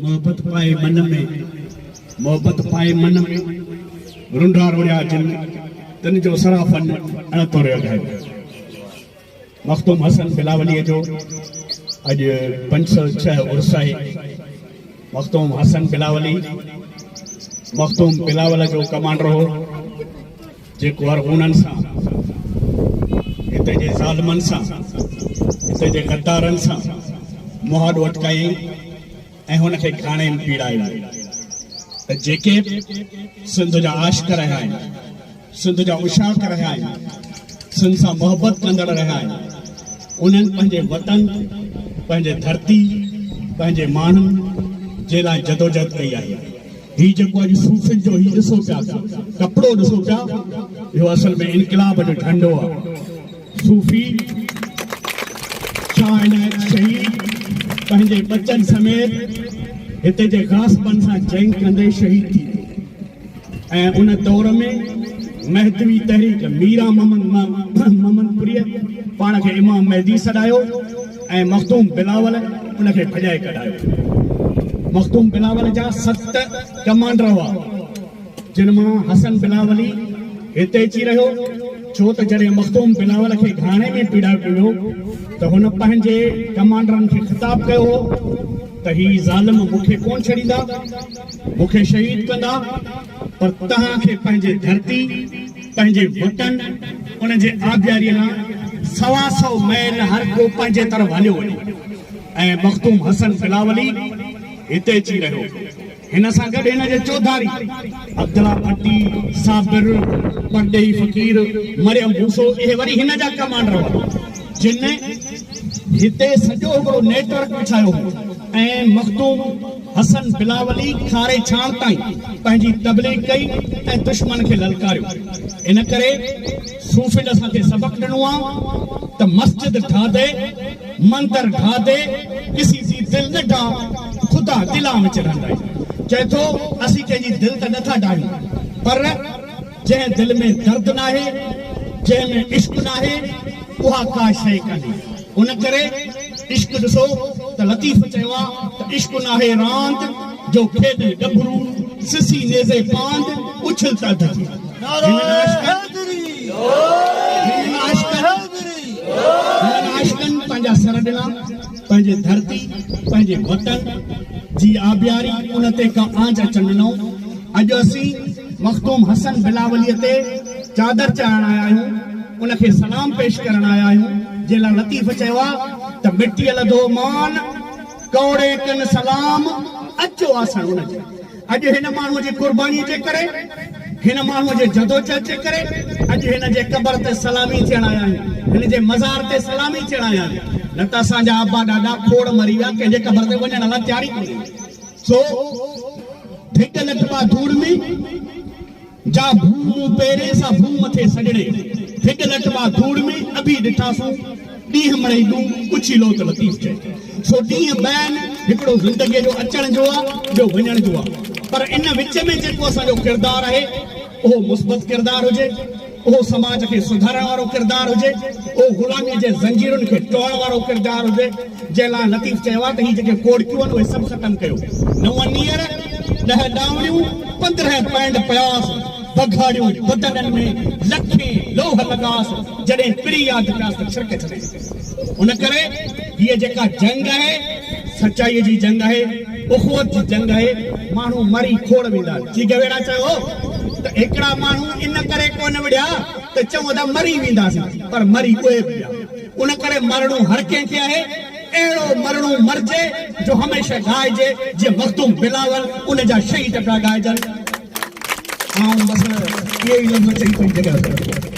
محبت پائي من ۾، محبت پائي من ۾، رنڊا روڙيا جن، تن جو سرافن اڻ توريو اگهايو. مخدوم حسن بلاوليء جو اڄ 506 عرس آهي. مخدوم حسن بلاولي مخدوم بلاول جو ڪمانڊر هو، جيڪو ارغونن سان، هتي جي ظالمن سان، هتي جي غدارن سان مهاڏو اٽڪايائين ۽ هن کي گهاڻي ۾ پيڙايو ويو ته جيڪي به سنڌ جا عاشق رهيا آهن، سنڌ جا عشاق رهيا آهن، سنڌ سان محبت ڪندڙ رهيا آهن، انهن پنهنجي وطن، پنهنجي ڌرتي، پنهنجي ماڻهن جي لاء جدوجهد ڪئي آهي. هي جيڪو اڄ صوفين جو هي ڏسو پيا ڪپڙو ڏسو پيا، اهو اصل ۾ انقلاب جو جهنڊو آهي. صوفي شاهه عنايت شهيد پنهنجي ٻچن سميت هتي جي غاصبن سان جنگ ڪندي شهيد ٿي ويو ۽ ان دور ۾ مهدوي تحريڪ ميران محمد پوريء پاڻ کي امام مهدي سڏايو ۽ مخدوم بلاول ان کي ڀڄائي ڪڍايو. مخدوم بلاول جا ست ڪمانڊر هئا، جن مان حسن بلاولي هتي اچي رهيو، ڇو ته جڏهن مخدوم بلاول کي گهاڻي ۾ پيڙايو پيو ويو ته هن پنهنجي ڪمانڊرن کي خطاب ڪيو هو ته هي ظالم مون کي ڪونه ڇڏيندا، مون کي شهيد ڪندا، پر توهان کي پنهنجي ڌرتي، پنهنجي وطن، ان جي آبياريء لاء سوا سئو ميل هر ڪو پنهنجي طرف هليو وڃي ۽ مخدوم حسن بلاولي هتي اچي رهيو. هن سان گڏ هن جي چوڌاري عبدالله ڀٽي، صابر، پرڏيهي فقير، مريم ڀوسو اهي وري هن جا ڪمانڊر هئا، جن هتي سڄو هڪڙو نيٽ ورڪ وڇايو هو ۽ مخدوم حسن بلاولي کاري ڇاڻ تائين پنهنجي تبليغ ڪئي ۽ دشمن کي للڪاريو. ان ڪري صوفين اسان کي سبق ڏنو آ ته مسجد ٺاهه the, مندر ٺاهه the, ڪسي the دل نه ٺاهه، خدا دلان وچ رهندائي. چئي ٿو اسين ڪنهن جي دل ته نه ٿا ڊاهيون پر جنهن دل ۾ درد ناهي، جنهن ۾ عشق ناهي، اها ڪا شيء ڪانهي. ان ڪري عشق ڏسو ته لطيف چيو آ ته عشق ناهي راند جو کيڏن ڳڀرو، سسي نيزي پاند، اڇل ته اڌ ٿي. هنن عاشقن پنهنجا سر ڏنا، پنهنجي ڌرتي، پنهنجي وطن جي آبياري ان تي ڪا آنچ اچڻ ڏنائون. اڄ اسين مخدوم حسن بلاوليء تي چادر چاڙهڻ آيا آهيون، ان کي سلام پيش ڪرڻ آيا آهيون، جنهن لاء لطيف چيو آهي ته مٽيء لڌو مان، ڪوڙي ڪن سلام، اچو آسڻ ان جي. اڄ هن ماڻهوء جي قربانيء جي ڪري، هن ماڻهوء جي جدوجهد جي ڪري، اڄ هن جي قبر تي سلامي ٿيڻ آيا آهيون، هن جي مزار تي سلامي ٿيڻ آيا آهيون، نه ته اسان جا ابا ڏاڏا کوڙ مري ويا، ڪنهن جي قبر تي وڃڻ لاء تيار ئي ڪونهي. سو ڍڳ لٽبا ڌوڙ ۾، جا ڀو مون پيرين سا ڀو مٿي سڄڻي. ڍڳ لٽبا ڌوڙ ۾، اڀي ڏٺاسون، ڏينهن مڙئي ڏون، اڇي لوت لطيف چئي. سو ڏينهن ٻه آهن، هڪڙو زندگيء جو اچڻ جو آ، ٻيو وڃڻ جو آ. پر ان وچ ۾ جيڪو اسان جو ڪردار آهي، اهو مثبت ڪردار هجي. اهو سماج کي سڌارڻ وارو ڪردار هجي، اهو غلاميء جي زنجيرن کي ٽوڙڻ وارو ڪردار هجي، جنهن لاء لطيف چيو آهي ته هي جيڪي ڪوڙڪيون آهن اهي سڀ ختم ڪيو. نو نيئر، ڏهه ڏانوڻيون، 15 پينڊ پياس، بگهاڙيون بدنن ۾ لکين لوهه لڳاس، جڏهن پري ياد پياس ته ڇرڪ ڇڏي. ان ڪري هيء جيڪا جنگ آهي، سچائيء جي جنگ آهي، اخوت جي جنگ آهي، ماڻهو مري کوڙ ويندا آهن. چي گويرا چيو هو ته هڪڙا ماڻهو ان ڪري ڪونه وڙهيا ته چون ٿا مري وينداسين، پر مري اهي به ويا. ان ڪري مرڻو هر ڪنهن کي آهي، اهڙو مرڻو مرجي جو هميشه ڳائجي، جيئن مخدوم بلاول ان جا شهيد پيا ڳائجن. آئون بس اهي ئي لفظ چئي پنهنجي جڳهه تي.